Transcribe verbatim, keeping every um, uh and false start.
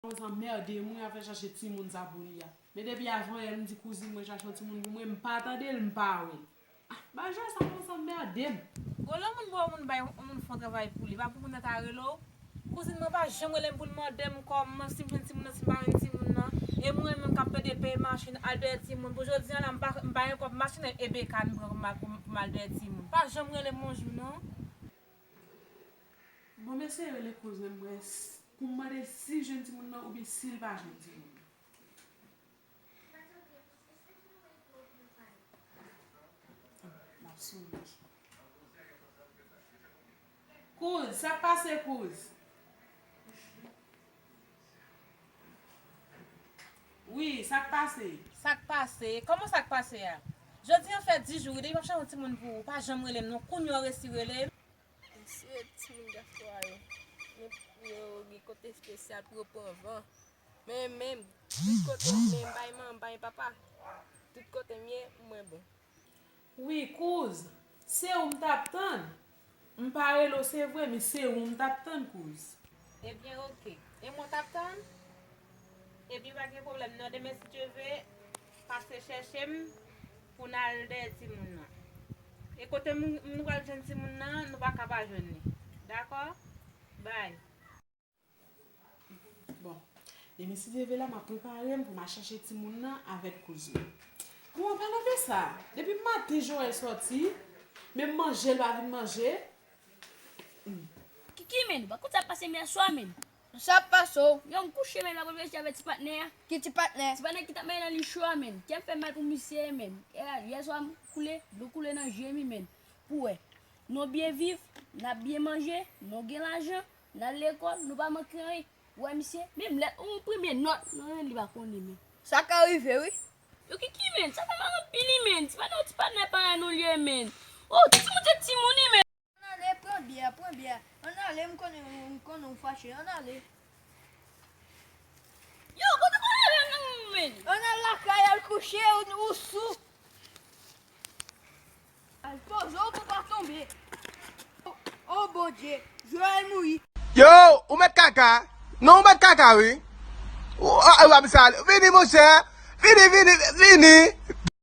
Kòmanse anmède m wi, afè chache timoun sa pou li a. Men depi avan yè m di kouzin mwen chache yon timoun pou mwen, m pa tande l, m pa wè l. Ah, bagay sa kòmanse anmède m. Bon, lè moun ba yon moun bay, yon moun fè yon travay pou li, pa pou moun nan ta rele w. Kouzin mwen pa janm rele m pou l mande m kòman, si m jwenn timoun nan, si m pa jwenn timoun nan. E mwen menm k ap plede peye machin, al dèyè timoun. Pou jodi a la, m pa, m pa gen kòb machin e beka m pran pou m al, pou m, pou m al dèyè timoun. Pa janm rele m yon jou non. Bon, m eseye rele kouzin mwen s-, pou m mande l si l jwenn timoun nan oubyen si l pa jwenn timoun nan. M ap sonje. Kouz, sa k pase, kouz? Wi, sa k pase? Sa k pase? Kòman sa k pase a? Jodi an fè dis jou wi depi m ap chache yon timoun pou ou, ou pa janm rele m non, kounye a w resi rele m. Se timoun dyaspora yo. Men yo gen kote espesyal pou yo pran van. Men, men, tout kote, men bay manman, bay papa. Tout kote m ye, mwen bon. Wi, kouz, se ou m t ap tann. M pa rele w, se vre, men se ou m t ap tann, kouz. Ebyen, oke. E mwen w t ap tann? Ebyen, pa gen pwoblèm non, demen si Dye ve, pase chèche m pou n al dèyè timoun nan. E kote m, nou pral jwenn timoun nan, nou pa ka pa jwenn li. Dakò? Bay. Bon, demen si Dye ve la, m ap prepare m pou m al chache timoun nan avèk kouz mwen. Bon, an palan de sa, depi maten Joël sòti, menm manje l pa vin manje. Kiki, men, ou pa konn sa k pase m yèswa, men. Sa ap pase w? Yo, m kouche, men, m ap reflechi avèk ti patnè a. Ki ti patnè? Ti patnè ki t ap mache nan li cho a, men. Kè m fè mal pou misye, men. Yèswa, m koule, dlo koule nan je m, men. Pou wè. Nou byen viv, n ap byen manje, nou gen lajan, n al lekòl, nou pa manke anyen. Ou wè misye, menm lèt, yon premye nòt, non, li pa konnen, men. Sa ka rive, wi. Yo, Kiki, men, sa fè mal anpil, wi, men. Ti patnè, ti patnè parèy nou l ye, men. O, timoun se timoun, wi, men. Ann ale, pran byè, pran byè. Ann ale, m konnen, m konnen w fache. Ann ale. Yo, kote w pral avè m nan, men? Ann al lakay, al kouche, ou, ou sou. Al poze w pou w pa tonbe. O, o Bondye, Joël mouri. Yo, ou mèt kaka. Non, ou mèt kaka, wi. Ou, a, a, w ap sal. Vini, monchè. Vini, vini, vini.